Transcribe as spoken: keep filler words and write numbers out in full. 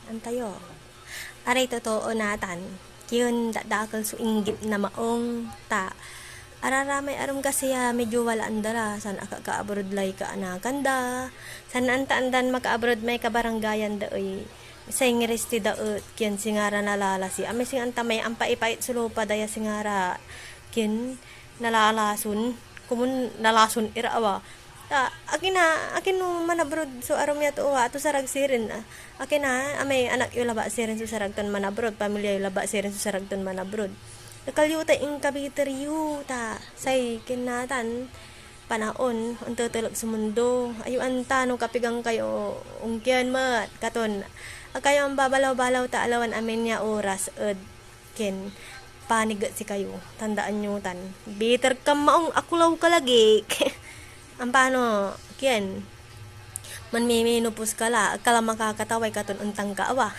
Antayo. Aray totoo natan, kien dadakel so inggit na maong, ta araramay arum kasi ya medyo walaan da ra, san akakaabroad lay kaanakan da, san antaan dan makaabroad may kabarangayan da ey. Say ngiristi da et kien singa ra nalalasi, amay singa anta may ampaipait so lupa da ya singa ra kien nalalason, komon nalason ira awa. Ta, akin a, akin no manabrod so arum ya too, ato sarag sirin, a. Akin a, amay anak yo labat sirin so sarag ton manabrod, pamilya yo labat sirin so sarag ton manabrod. Dakal yo tay inkabiter yo, ta say kinatan, panaon, ontetelek so mundo. Ayo anta no kapigan kayo, ongkian met, katon, akayo ambabalaw-balaw ta alawan amin ya oras ed ken panig ed sikayo. Tandaan yo tan, bitter ka maong, akulaw ka lagi. Ampano, kien, manmiminopos ka la, ag ka la makakataway katon ontang ka awa.